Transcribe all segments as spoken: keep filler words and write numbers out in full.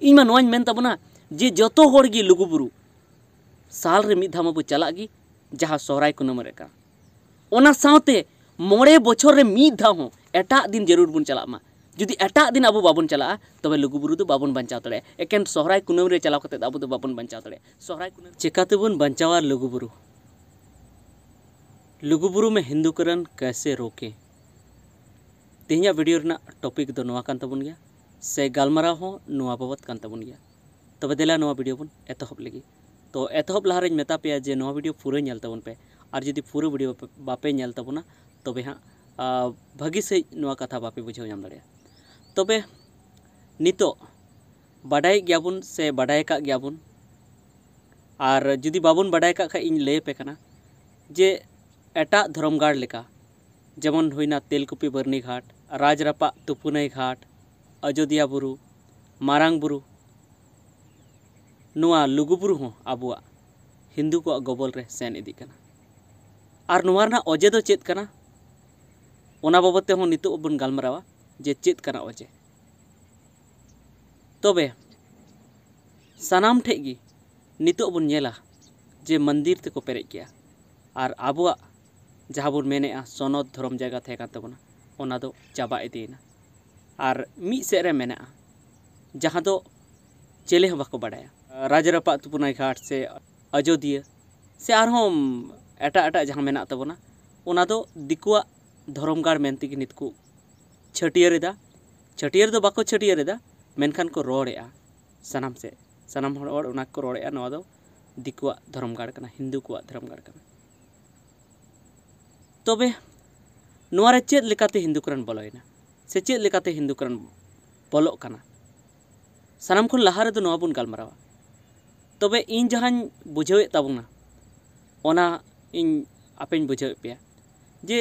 ᱤᱧ ᱢᱟ ᱱᱚᱣᱟᱧ ᱢᱮᱱ ᱛᱟᱵᱚᱱᱟ ᱡᱮ ᱡᱚᱛᱚ ᱦᱚᱲ ᱜᱮ ᱞᱩᱜᱩᱵᱩᱨᱩ ᱥᱟᱞ ᱨᱮ ᱢᱤᱫ ᱫᱷᱟᱣ ᱢᱟᱵᱚ ᱪᱟᱞᱟᱜ ᱜᱮ, ᱡᱟᱦᱟᱸ ᱥᱚᱦᱨᱟᱭ ᱠᱩᱱᱟᱹᱢᱤ ᱨᱮ ᱠᱟᱱᱟ᱾ ᱚᱱᱟ ᱥᱟᱶᱛᱮ ᱢᱚᱬᱮ ᱵᱚᱪᱷᱚᱨ ᱨᱮ ᱢᱤᱫ ᱫᱷᱟᱣ ᱦᱚᱸ ᱮᱴᱟᱜ ᱫᱤᱱ ᱡᱟᱹᱨᱩᱲ ᱵᱚᱱ ᱪᱟᱞᱟᱜ ᱢᱟ᱾ ᱡᱩᱫᱤ ᱮᱴᱟᱜ ᱫᱤᱱ ᱟᱵᱚ ᱵᱟᱵᱚᱱ ᱪᱟᱞᱟᱜᱼᱟ, ᱛᱚᱵᱮ ᱞᱩᱜᱩᱵᱩᱨᱩ ᱫᱚ ᱵᱟᱵᱚᱱ ᱵᱟᱧᱪᱟᱣ ᱫᱟᱲᱮᱭᱟᱜᱼᱟ᱾ ᱮᱠᱮᱱ ᱥᱚᱦᱨᱟᱭ ᱠᱩᱱᱟᱹᱢᱤ ᱨᱮ ᱪᱟᱞᱟᱣ ᱠᱟᱛᱮ ᱫᱚ ᱟᱵᱚ ᱫᱚ ᱵᱟᱵᱚᱱ ᱵᱟᱧᱪᱟᱣ ᱫᱟᱲᱮᱭᱟᱜᱼᱟ᱾ ᱥᱚᱦᱨᱟᱭ ᱠᱩᱱᱟᱹᱢᱤ ᱪᱮᱠᱟ ᱛᱮᱵᱚᱱ ᱵᱟᱧᱪᱟᱣᱟ ᱞᱩᱜᱩᱵᱩᱨᱩ? ᱞᱩᱜᱩᱵᱩᱨᱩ ᱢᱮ ᱦᱤᱱᱫᱩ ᱠᱟᱨᱟᱱ ᱠᱮᱥᱮ ᱨᱳᱠᱮ? ᱛᱮᱦᱮᱧᱟᱜ ᱵᱷᱤᱰᱤᱭᱳ ᱨᱮᱱᱟᱜ ᱴᱚᱯᱤᱠ ᱫᱚ ᱱᱚᱣᱟ ᱠᱟᱱ ᱛᱟᱵᱚᱱ ᱜᱮᱭᱟ, ᱥᱮ ᱜᱟᱞᱢᱟᱨᱟᱣ ᱦᱚᱸ ᱱᱚᱣᱟ ᱵᱟᱵᱚᱛ ᱠᱟᱱ ᱛᱟᱵᱚᱱ ᱜᱮᱭᱟ᱾ ᱛᱚᱵᱮ ᱫᱮᱞᱟ ᱱᱚᱣᱟ ᱵᱷᱤᱰᱤᱭᱳ ᱵᱚᱱ ᱮᱛᱚᱦᱚᱵ ᱞᱮᱜᱮ᱾ ᱛᱚ ᱮᱛᱚᱦᱚᱵ ᱞᱟᱦᱟ ᱨᱮᱧ ᱢᱮᱛᱟ ᱯᱮᱭᱟ ᱡᱮ ᱱᱚᱣᱟ ᱵᱷᱤᱰᱤᱭᱳ ᱯᱩᱨᱟᱹ ᱧᱮᱞ ᱛᱟᱵᱚᱱ ᱯᱮ, ᱟᱨ ᱡᱩᱫᱤ ᱯᱩᱨᱟᱹ ᱵᱷᱤᱰᱤᱭᱳ ᱵᱟᱯᱮ- ᱵᱟᱯᱮ ᱧᱮᱞ ᱛᱟᱵᱚᱱᱟ, ᱛᱚᱵᱮ ᱦᱟᱸᱜ ᱟ, ᱵᱷᱟᱹᱜᱤ ᱥᱟᱺᱦᱤᱡ ᱱᱚᱣᱟ ᱠᱟᱛᱷᱟ ᱵᱟᱯᱮ ᱵᱩᱡᱷᱟᱹᱣ ᱧᱟᱢ ᱫᱟᱲᱮᱭᱟᱜᱼᱟ᱾ ᱛᱚᱵᱮ ᱱᱤᱛᱚᱜ ᱵᱟᱰᱟᱭᱮᱫ ᱜᱮᱭᱟᱵᱚᱱ ᱥᱮ ᱵᱟᱰᱟᱭ ᱟᱠᱟᱫ ᱜᱮᱭᱟᱵᱚᱱ, ᱟᱨ ᱡᱩᱫᱤ ᱵᱟᱵᱚᱱ ᱵᱟᱰᱟᱭ ᱟᱠᱟᱫ ᱠᱷᱟᱡ ᱤᱧ ᱞᱟᱹᱭ ᱟᱯᱮ ᱠᱟᱱᱟ ᱡᱮ ᱮᱴᱟᱜ ᱫᱷᱚᱨᱚᱢ ᱜᱟᱲ ᱞᱮᱠᱟ, ᱡᱮᱢᱚᱱ ᱦᱩᱭᱱᱟ ᱛᱮᱞᱠᱩᱯᱤ ᱵᱟᱹᱨᱱᱤ ᱜᱷᱟᱴ, ᱨᱟᱡᱽ ᱨᱟᱯᱟᱜ ᱛᱩᱯᱩᱱᱟᱹᱭ ᱜᱷᱟᱴ, ᱟᱡᱳᱫᱤᱭᱟ ᱵᱩᱨᱩ, ᱢᱟᱨᱟᱝ ᱵᱩᱨᱩ, ᱱᱚᱣᱟ ᱞᱩᱜᱩᱵᱩᱨᱩ ᱦᱚᱸ ᱟᱵᱚᱣᱟᱜ ᱦᱤᱱᱫᱩ ᱠᱚᱣᱟᱜ ᱜᱚᱵᱚᱞ ᱨᱮ ᱥᱮᱱ ᱤᱫᱤᱜ ᱠᱟᱱᱟ᱾ ᱟᱨ ᱱᱚᱣᱟ ᱨᱮᱱᱟᱜ ᱚᱡᱮ ᱫᱚ ᱪᱮᱫ ᱠᱟᱱᱟ, ᱚᱱᱟ ᱵᱟᱵᱚᱫ ᱛᱮᱦᱚᱸ ᱱᱤᱛᱚᱜ ᱵᱚᱱ ᱜᱟᱞᱢᱟᱨᱟᱣᱟ ᱡᱮ ᱪᱮᱫ ᱠᱟᱱᱟ ᱚᱡᱮ᱾ ᱛᱚᱵᱮ ᱥᱟᱱᱟᱢ ᱴᱷᱮᱡ ᱜᱮ ᱱᱤᱛᱚᱜ ᱵᱚᱱ ᱧᱮᱞᱟ ᱡᱮ ᱢᱚᱱᱫᱤᱨ ᱛᱮᱠᱚ ᱯᱮᱨᱮᱡ ᱠᱮᱜᱼᱟ, ᱟᱨ ᱟᱵᱚᱣᱟᱜ ᱡᱟᱦᱟᱸ ᱵᱚᱱ ᱢᱮᱱᱮᱜᱼᱟ ᱥᱚᱱᱚᱛ ᱫᱷᱚᱨᱚᱢ ᱡᱟᱭᱜᱟ ᱛᱟᱦᱮᱸ ᱠᱟᱱ ᱛᱟᱵᱚᱱᱟ, ᱚᱱᱟ ᱫᱚ ᱪᱟᱵᱟ ᱤᱫᱤᱭᱮᱱᱟ᱾ ᱟᱨ ᱢᱤᱫ ᱥᱮᱫ ᱨᱮ ᱢᱮᱱᱟᱜᱼᱟ ᱡᱟᱦᱟᱸ ᱫᱚ ᱪᱮᱞᱮ ᱦᱚᱸ ᱵᱟᱠᱚ ᱵᱟᱰᱟᱭᱟ, ᱨᱟᱡᱽ ᱨᱟᱯᱟᱜ ᱛᱩᱯᱩᱱᱟᱭ ᱜᱷᱟᱴ ᱥᱮ ᱟᱡᱳᱫᱤᱭᱟᱹ ᱥᱮ ᱟᱨᱦᱚᱸ ᱮᱴᱟᱜ ᱮᱴᱟᱜ ᱡᱟᱦᱟᱸ ᱢᱮᱱᱟᱜ ᱛᱟᱵᱚᱱᱟ, ᱚᱱᱟ ᱫᱚ ᱫᱤᱠᱩᱣᱟᱜ ᱫᱷᱚᱨᱚᱢ ᱜᱟᱲ ᱢᱮᱱ ᱛᱮᱜᱮ ᱱᱤᱛ ᱠᱚ ᱪᱷᱟᱹᱴᱭᱟᱹᱨ ᱮᱫᱟ᱾ ᱪᱷᱟᱹᱴᱭᱟᱹᱨ ᱫᱚ ᱵᱟᱠᱚ ᱪᱷᱟᱹᱴᱭᱟᱹᱨ ᱮᱫᱟ, ᱢᱮᱱᱠᱷᱟᱱ ᱠᱚ ᱨᱚᱲᱮᱜᱼᱟ ᱥᱟᱱᱟᱢ ᱥᱮᱫ, ᱥᱟᱱᱟᱢ ᱦᱚᱲ ᱦᱚᱲ ᱚᱱᱟ ᱠᱚ ᱨᱚᱲᱮᱜᱼᱟ, ᱱᱚᱣᱟ ᱫᱚ ᱫᱤᱠᱩᱣᱟᱜ ᱫᱷᱚᱨᱚᱢ ᱜᱟᱲ ᱠᱟᱱᱟ, ᱦᱤᱱᱫᱩ ᱠᱚᱣᱟᱜ ᱫᱷᱚᱨᱚᱢ ᱜᱟᱲ ᱠᱟᱱᱟ᱾ ᱛᱚᱵᱮ ᱱᱚᱣᱟ ᱨᱮ ᱪᱮᱫ ᱞᱮᱠᱟᱛᱮ ᱦᱤᱱᱫᱩ ᱠᱚᱨᱮᱱ ᱵᱚᱞᱚᱭᱮᱱᱟ, ᱥᱮ ᱪᱮᱫ ᱞᱮᱠᱟᱛᱮ ᱦᱤᱱᱫᱩ ᱠᱚᱨᱮᱱ ᱵᱚᱞᱚᱜ ᱠᱟᱱᱟ? ᱥᱟᱱᱟᱢ ᱠᱷᱚᱱ ᱞᱟᱦᱟ ᱨᱮᱫᱚ ᱱᱚᱣᱟ ᱵᱚᱱ ᱜᱟᱞᱢᱟᱨᱟᱣᱟ᱾ ᱛᱚᱵᱮ ᱤᱧ ᱡᱟᱦᱟᱸᱧ ᱵᱩᱡᱷᱟᱹᱣᱮᱫ ᱛᱟᱵᱚᱱᱟ, ᱚᱱᱟ ᱤᱧ ᱟᱯᱮᱧ ᱵᱩᱡᱷᱟᱹᱣᱮᱫ ᱯᱮᱭᱟ ᱡᱮ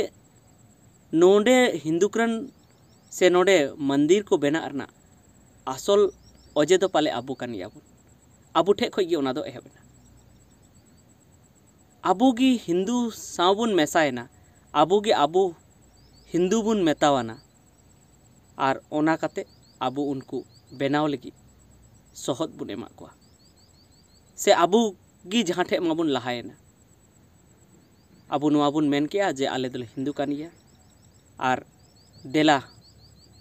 ᱱᱚᱰᱮ ᱦᱤᱱᱫᱩ ᱠᱚᱨᱮᱱ ᱥᱮ ᱱᱚᱰᱮ ᱢᱚᱱᱫᱤᱨ ᱠᱚ ᱵᱮᱱᱟᱜ ᱨᱮᱱᱟᱜ ᱟᱥᱚᱞ ᱚᱡᱮ ᱫᱚ ᱯᱟᱞᱮ ᱟᱵᱚ ᱠᱟᱱ ᱜᱮᱭᱟᱵᱚᱱ᱾ ᱟᱵᱚ ᱴᱷᱮᱡ ᱠᱷᱚᱡ ᱜᱮ ᱚᱱᱟ ᱫᱚ ᱮᱦᱚᱵ ᱮᱱᱟ᱾ ᱟᱵᱚ ᱜᱮ ᱦᱤᱱᱫᱩ ᱥᱟᱶ ᱵᱚᱱ ᱢᱮᱥᱟᱭᱮᱱᱟ, ᱟᱵᱚ ᱜᱮ ᱟᱵᱚ ᱦᱤᱱᱫᱩ ᱵᱚᱱ ᱢᱮᱛᱟᱣᱟᱱᱟ, ᱟᱨ ᱚᱱᱟ ᱠᱟᱛᱮ ᱟᱵᱚ ᱩᱱᱠᱩ ᱵᱮᱱᱟᱣ ᱞᱟᱹᱜᱤᱫ ᱥᱚᱦᱚᱫ ᱵᱚᱱ ᱮᱢᱟᱜ ᱠᱚᱣᱟ᱾ ᱥᱮ ᱟᱵᱚ ᱜᱮ ᱡᱟᱦᱟᱸ ᱴᱷᱮᱡ ᱢᱟᱵᱚᱱ ᱞᱟᱦᱟᱭᱮᱱᱟ, ᱟᱵᱚ ᱱᱚᱣᱟ ᱵᱚᱱ ᱢᱮᱱ ᱠᱮᱜᱼᱟ ᱡᱮ ᱟᱞᱮ ᱫᱚᱞᱮ ᱦᱤᱱᱫᱩ ᱠᱟᱱ ᱜᱮᱭᱟ, ᱟᱨ ᱫᱮᱞᱟ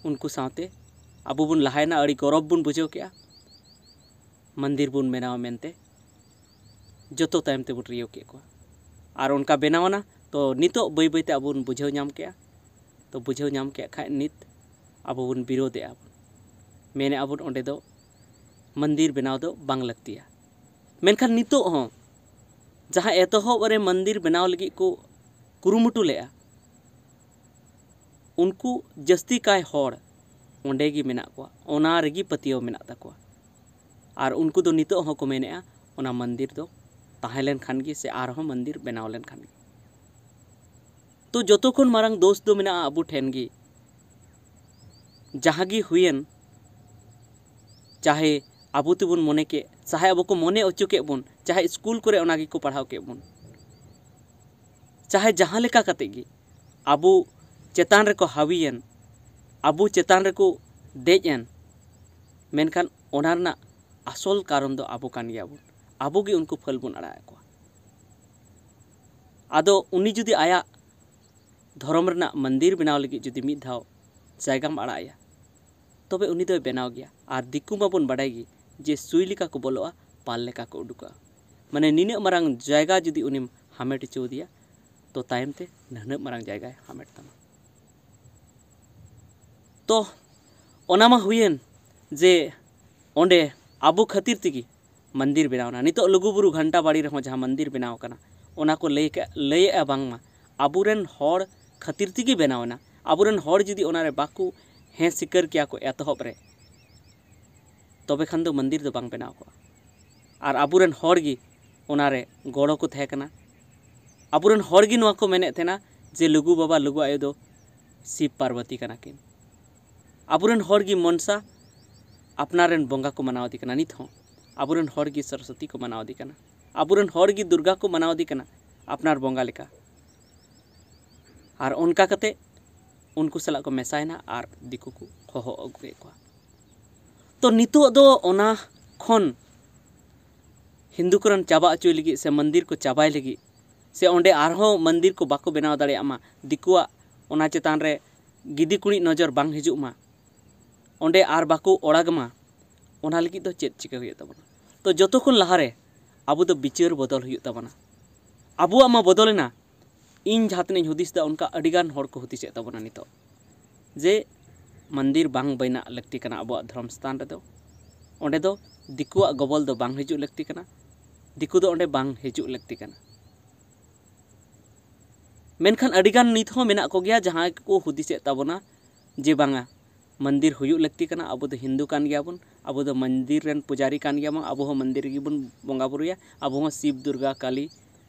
ᱩᱱᱠᱩ ᱥᱟᱶᱛᱮ ᱟᱵᱚ ᱵᱚᱱ ᱞᱟᱦᱟᱭᱮᱱᱟ, ᱟᱹᱰᱤ ᱜᱚᱨᱚᱵᱽ ᱵᱚᱱ ᱵᱩᱡᱷᱟᱹᱣ ᱠᱮᱜᱼᱟ, ᱢᱚᱱᱫᱤᱨ ᱵᱚᱱ ᱵᱮᱱᱟᱣᱟ ᱢᱮᱱᱛᱮ ᱡᱚᱛᱚ ᱛᱟᱭᱚᱢ ᱛᱮᱵᱚᱱ ᱨᱤᱭᱟᱹᱣ ᱠᱮᱫ ᱠᱚᱣᱟ᱾ ᱟᱨ ᱚᱱᱠᱟ ᱵᱮᱱᱟᱣ ᱮᱱᱟ, ᱛᱚ ᱱᱤᱛᱚᱜ ᱵᱟᱹᱭ ᱵᱟᱹᱭᱛᱮ ᱟᱵᱚ ᱵᱚᱱ ᱵᱩᱡᱷᱟᱹᱣ ᱧᱟᱢ ᱠᱮᱜᱼᱟ᱾ ᱛᱚ ᱵᱩᱡᱷᱟᱹᱣ ᱧᱟᱢ ᱠᱮᱫ ᱠᱷᱟᱡ ᱱᱤᱛ ᱟᱵᱚ ᱵᱚᱱ ᱵᱤᱨᱳᱫᱷᱮᱜᱼᱟ ᱵᱚᱱ, ᱢᱮᱱᱮᱜᱼᱟ ᱵᱚᱱ ᱚᱸᱰᱮ ᱫᱚ ᱢᱚᱱᱫᱤᱨ ᱵᱮᱱᱟᱣ ᱫᱚ ᱵᱟᱝ ᱞᱟᱹᱠᱛᱤᱭᱟ᱾ ᱢᱮᱱᱠᱷᱟᱱ ᱱᱤᱛᱚᱜ ᱦᱚᱸ ᱡᱟᱦᱟᱸ ᱮᱛᱚᱦᱚᱵ ᱨᱮ ᱢᱚᱱᱫᱤᱨ ᱵᱮᱱᱟᱣ ᱞᱟᱹᱜᱤᱫ ᱠᱚ ᱠᱩᱨᱩᱢᱩᱴᱩ ᱞᱮᱜᱼᱟ, ᱩᱱᱠᱩ ᱡᱟᱹᱥᱛᱤ ᱠᱟᱭ ᱦᱚᱲ ᱚᱸᱰᱮ ᱜᱮ ᱢᱮᱱᱟᱜ ᱠᱚᱣᱟ, ᱚᱱᱟ ᱨᱮᱜᱮ ᱯᱟᱹᱛᱭᱟᱹᱣ ᱢᱮᱱᱟᱜ ᱛᱟᱠᱚᱣᱟ᱾ ᱟᱨ ᱩᱱᱠᱩ ᱫᱚ ᱱᱤᱛᱚᱜ ᱦᱚᱸᱠᱚ ᱢᱮᱱᱮᱜᱼᱟ ᱚᱱᱟ ᱢᱚᱱᱫᱤᱨ ᱫᱚ ᱛᱟᱦᱮᱸ ᱞᱮᱱ ᱠᱷᱟᱱ ᱜᱮ ᱥᱮ ᱟᱨᱦᱚᱸ ᱢᱚᱱᱫᱤᱨ ᱵᱮᱱᱟᱣ ᱞᱮᱱ ᱠᱷᱟᱱ ᱜᱮ᱾ ᱛᱚ ᱡᱚᱛᱚ ᱠᱷᱚᱱ ᱢᱟᱨᱟᱝ ᱫᱳᱥ ᱫᱚ ᱢᱮᱱᱟᱜᱼᱟ ᱟᱵᱚ ᱴᱷᱮᱱ ᱜᱮ᱾ ᱡᱟᱦᱟᱸ ᱜᱮ ᱦᱩᱭᱮᱱ, ᱪᱟᱦᱮ ᱟᱵᱚ ᱛᱮᱵᱚᱱ ᱢᱚᱱᱮ ᱠᱮᱫ, ᱪᱟᱦᱮ ᱟᱵᱚ ᱠᱚ ᱢᱚᱱᱮ ᱦᱚᱪᱚ ᱠᱮᱫ ᱵᱚᱱ, ᱪᱟᱦᱮ ᱥᱠᱩᱞ ᱠᱚᱨᱮ ᱚᱱᱟ ᱜᱮᱠᱚ ᱯᱟᱲᱦᱟᱣ ᱠᱮᱫ ᱵᱚᱱ, ᱪᱟᱦᱮ ᱡᱟᱦᱟᱸ ᱞᱮᱠᱟ ᱠᱟᱛᱮ ᱜᱮ ᱟᱵᱚ ᱪᱮᱛᱟᱱ ᱨᱮᱠᱚ ᱦᱟᱹᱣᱤᱭᱮᱱ, ᱟᱵᱚ ᱪᱮᱛᱟᱱ ᱨᱮᱠᱚ ᱫᱮᱡ ᱮᱱ, ᱢᱮᱱᱠᱷᱟᱱ ᱚᱱᱟ ᱨᱮᱱᱟᱜ ᱟᱥᱚᱞ ᱠᱟᱨᱚᱱ ᱫᱚ ᱟᱵᱚ ᱠᱟᱱ ᱜᱮᱭᱟᱵᱚᱱ᱾ ᱟᱵᱚ ᱜᱮ ᱩᱱᱠᱩ ᱯᱷᱟᱹᱞ ᱵᱚᱱ ᱟᱲᱟᱜ ᱟᱠᱚᱣᱟ᱾ ᱟᱫᱚ ᱩᱱᱤ ᱡᱩᱫᱤ ᱟᱭᱟᱜ ᱫᱷᱚᱨᱚᱢ ᱨᱮᱱᱟᱜ ᱢᱚᱱᱫᱤᱨ ᱵᱮᱱᱟᱣ ᱞᱟᱹᱜᱤᱫ ᱡᱩᱫᱤ ᱢᱤᱫ ᱫᱷᱟᱣ ᱡᱟᱭᱜᱟᱢ ᱟᱲᱟᱜ ᱟᱭᱟ, ᱛᱚᱵᱮ ᱩᱱᱤ ᱫᱚᱭ ᱵᱮᱱᱟᱣ ᱜᱮᱭᱟ᱾ ᱟᱨ ᱫᱤᱠᱩ ᱢᱟᱵᱚᱱ ᱵᱟᱰᱟᱭ ᱜᱮ ᱡᱮ ᱥᱩᱭ ᱞᱮᱠᱟ ᱠᱚ ᱵᱚᱞᱚᱜᱼᱟ, ᱯᱟᱞ ᱞᱮᱠᱟ ᱠᱚ ᱩᱰᱩᱠᱚᱜᱼᱟ᱾ ᱢᱟᱱᱮ ᱱᱤᱱᱟᱹᱜ ᱢᱟᱨᱟᱝ ᱡᱟᱭᱜᱟ ᱡᱩᱫᱤ ᱩᱱᱤᱢ ᱦᱟᱢᱮᱴ ᱦᱚᱪᱚ ᱟᱫᱮᱭᱟ, ᱛᱚ ᱛᱟᱭᱚᱢ ᱛᱮ ᱱᱟᱹᱱᱟᱹᱜ ᱢᱟᱨᱟᱝ ᱡᱟᱭᱜᱟᱭ ᱦᱟᱢᱮᱴ ᱛᱟᱢᱟ᱾ ᱛᱚ ᱚᱱᱟ ᱢᱟ ᱦᱩᱭᱮᱱ ᱡᱮ ᱚᱸᱰᱮ ᱟᱵᱚ ᱠᱷᱟᱹᱛᱤᱨ ᱛᱮᱜᱮ ᱢᱚᱱᱫᱤᱨ ᱵᱮᱱᱟᱣ ᱮᱱᱟ᱾ ᱱᱤᱛᱚᱜ ᱞᱩᱜᱩᱵᱩᱨᱩ ᱜᱷᱟᱱᱴᱟ ᱵᱟᱲᱤ ᱨᱮᱦᱚᱸ ᱡᱟᱦᱟᱸ ᱢᱚᱱᱫᱤᱨ ᱵᱮᱱᱟᱣ ᱟᱠᱟᱱᱟ, ᱚᱱᱟ ᱠᱚ ᱞᱟᱹᱭ ᱠᱟᱜ, ᱞᱟᱹᱭᱮᱜᱼᱟ ᱵᱟᱝᱢᱟ ᱟᱵᱚᱨᱮᱱ ᱦᱚᱲ ᱠᱷᱟᱹᱛᱤᱨ ᱛᱮᱜᱮ ᱵᱮᱱᱟᱣ ᱮᱱᱟ᱾ ᱟᱵᱚᱨᱮᱱ ᱦᱚᱲ ᱡᱩᱫᱤ ᱚᱱᱟᱨᱮ ᱵᱟᱠᱚ ᱦᱮᱸ ᱥᱤᱠᱟᱹᱨ ᱠᱮᱭᱟ ᱠᱚ ᱮᱛᱚᱦᱚᱵ ᱨᱮ, ᱛᱚᱵᱮ ᱠᱷᱟᱱ ᱫᱚ ᱢᱚᱱᱫᱤᱨ ᱫᱚ ᱵᱟᱝ ᱵᱮᱱᱟᱣ ᱠᱚᱜᱼᱟ᱾ ᱟᱨ ᱟᱵᱚᱨᱮᱱ ᱦᱚᱲ ᱜᱮ ᱚᱱᱟᱨᱮ ᱜᱚᱲᱚ ᱠᱚ ᱛᱟᱦᱮᱸ ᱠᱟᱱᱟ᱾ ᱟᱵᱚᱨᱮᱱ ᱦᱚᱲ ᱜᱮ ᱱᱚᱣᱟ ᱠᱚ ᱢᱮᱱᱮᱫ ᱛᱟᱦᱮᱱᱟ ᱡᱮ ᱞᱩᱜᱩ ᱵᱟᱵᱟ, ᱞᱩᱜᱩ ᱟᱭᱳ ᱫᱚ ᱥᱤᱵ ᱯᱟᱨᱵᱚᱛᱤ ᱠᱟᱱᱟ ᱠᱤᱱ᱾ ᱟᱵᱚᱨᱮᱱ ᱦᱚᱲ ᱜᱮ ᱢᱚᱱᱥᱟ ᱟᱯᱱᱟᱨ ᱨᱮᱱ ᱵᱚᱸᱜᱟ ᱠᱚ ᱢᱟᱱᱟᱣ ᱤᱫᱤ ᱠᱟᱱᱟ᱾ ᱱᱤᱛ ᱦᱚᱸ ᱟᱵᱚᱨᱮᱱ ᱦᱚᱲ ᱜᱮ ᱥᱚᱨᱚᱥᱚᱛᱤ ᱠᱚ ᱢᱟᱱᱟᱣ ᱤᱫᱤ ᱠᱟᱱᱟ᱾ ᱟᱵᱚᱨᱮᱱ ᱦᱚᱲ ᱜᱮ ᱫᱩᱨᱜᱟ ᱠᱚ ᱢᱟᱱᱟᱣ ᱤᱫᱤ ᱠᱟᱱᱟ ᱟᱯᱱᱟᱨ ᱵᱚᱸᱜᱟ ᱞᱮᱠᱟ᱾ ᱟᱨ ᱚᱱᱠᱟ ᱠᱟᱛᱮ ᱩᱱᱠᱩ ᱥᱟᱞᱟᱜ ᱠᱚ ᱢᱮᱥᱟᱭᱮᱱᱟ ᱟᱨ ᱫᱤᱠᱩ ᱠᱚ ᱦᱚᱦᱚ ᱟᱹᱜᱩ ᱠᱮᱫ ᱠᱚᱣᱟ᱾ ᱛᱚ ᱱᱤᱛᱚᱜ ᱫᱚ ᱚᱱᱟ ᱠᱷᱚᱱ ᱦᱤᱱᱫᱩ ᱠᱚᱨᱮᱱ ᱪᱟᱵᱟ ᱦᱚᱪᱚᱭ ᱞᱟᱹᱜᱤᱫ ᱥᱮ ᱢᱚᱱᱫᱤᱨ ᱠᱚ ᱪᱟᱵᱟᱭ ᱞᱟᱹᱜᱤᱫ ᱥᱮ ᱚᱸᱰᱮ ᱟᱨᱦᱚᱸ ᱢᱚᱱᱫᱤᱨ ᱠᱚ ᱵᱟᱠᱚ ᱵᱮᱱᱟᱣ ᱫᱟᱲᱮᱭᱟᱜ ᱢᱟ, ᱫᱤᱠᱩᱣᱟᱜ ᱚᱱᱟ ᱪᱮᱛᱟᱱ ᱨᱮ ᱜᱤᱫᱤ ᱠᱩᱲᱤ ᱱᱚᱡᱚᱨ ᱵᱟᱝ ᱦᱤᱡᱩᱜ ᱢᱟ, ᱚᱸᱰᱮ ᱟᱨ ᱵᱟᱠᱚ ᱚᱲᱟᱜᱽ ᱢᱟ, ᱚᱱᱟ ᱞᱟᱹᱜᱤᱫ ᱫᱚ ᱪᱮᱫ ᱪᱤᱠᱟᱹ ᱦᱩᱭᱩᱜ ᱛᱟᱵᱚᱱᱟ? ᱛᱚ ᱡᱚᱛᱚ ᱠᱷᱚᱱ ᱞᱟᱦᱟᱨᱮ ᱟᱵᱚ ᱫᱚ ᱵᱤᱪᱟᱹᱨ ᱵᱚᱫᱚᱞ ᱦᱩᱭᱩᱜ ᱛᱟᱵᱚᱱᱟ᱾ ᱟᱵᱚᱣᱟᱜ ᱢᱟ ᱵᱚᱫᱚᱞᱮᱱᱟ, ᱤᱧ ᱡᱟᱦᱟᱸ ᱛᱤᱱᱟᱹᱜ ᱤᱧ ᱦᱩᱫᱤᱥ ᱮᱫᱟ ᱚᱱᱠᱟ ᱟᱹᱰᱤᱜᱟᱱ ᱦᱚᱲ ᱠᱚ ᱦᱩᱫᱤᱥᱮᱫ ᱛᱟᱵᱚᱱᱟ ᱱᱤᱛᱚᱜ ᱡᱮ ᱢᱚᱱᱫᱤᱨ ᱵᱟᱝ ᱵᱮᱱᱟᱜ ᱞᱟᱹᱠᱛᱤ ᱠᱟᱱᱟ ᱟᱵᱚᱣᱟᱜ ᱫᱷᱚᱨᱚᱢ ᱥᱛᱷᱟᱱ ᱨᱮᱫᱚ, ᱚᱸᱰᱮ ᱫᱚ ᱫᱤᱠᱩᱣᱟᱜ ᱜᱚᱵᱚᱞ ᱫᱚ ᱵᱟᱝ ᱦᱤᱡᱩᱜ ᱞᱟᱹᱠᱛᱤ ᱠᱟᱱᱟ, ᱫᱤᱠᱩ ᱫᱚ ᱚᱸᱰᱮ ᱵᱟᱝ ᱦᱤᱡᱩᱜ ᱞᱟᱹᱠᱛᱤ ᱠᱟᱱᱟ᱾ ᱢᱮᱱᱠᱷᱟᱱ ᱟᱹᱰᱤᱜᱟᱱ ᱱᱤᱛ ᱦᱚᱸ ᱢᱮᱱᱟᱜ ᱠᱚᱜᱮᱭᱟ ᱡᱟᱦᱟᱸᱭ ᱠᱚ ᱦᱩᱫᱤᱥᱮᱫ ᱛᱟᱵᱚᱱᱟ ᱡᱮ ᱵᱟᱝᱟ, ᱢᱚᱱᱫᱤᱨ ᱦᱩᱭᱩᱜ ᱞᱟᱹᱠᱛᱤ ᱠᱟᱱᱟ, ᱟᱵᱚ ᱫᱚ ᱦᱤᱱᱫᱩ ᱠᱟᱱ ᱜᱮᱭᱟᱵᱚᱱ, ᱟᱵᱚ ᱫᱚ ᱢᱚᱱᱫᱤᱨ ᱨᱮᱱ ᱯᱩᱡᱟᱨᱤ ᱠᱟᱱ ᱜᱮᱭᱟᱵᱚᱱ, ᱟᱵᱚ ᱦᱚᱸ ᱢᱚᱱᱫᱤᱨ ᱨᱮᱜᱮ ᱵᱚᱱ ᱵᱚᱸᱜᱟ ᱵᱩᱨᱩᱭᱟ, ᱟᱵᱚ ᱦᱚᱸ ᱥᱤᱵ, ᱫᱩᱨᱜᱟ, ᱠᱟᱞᱤ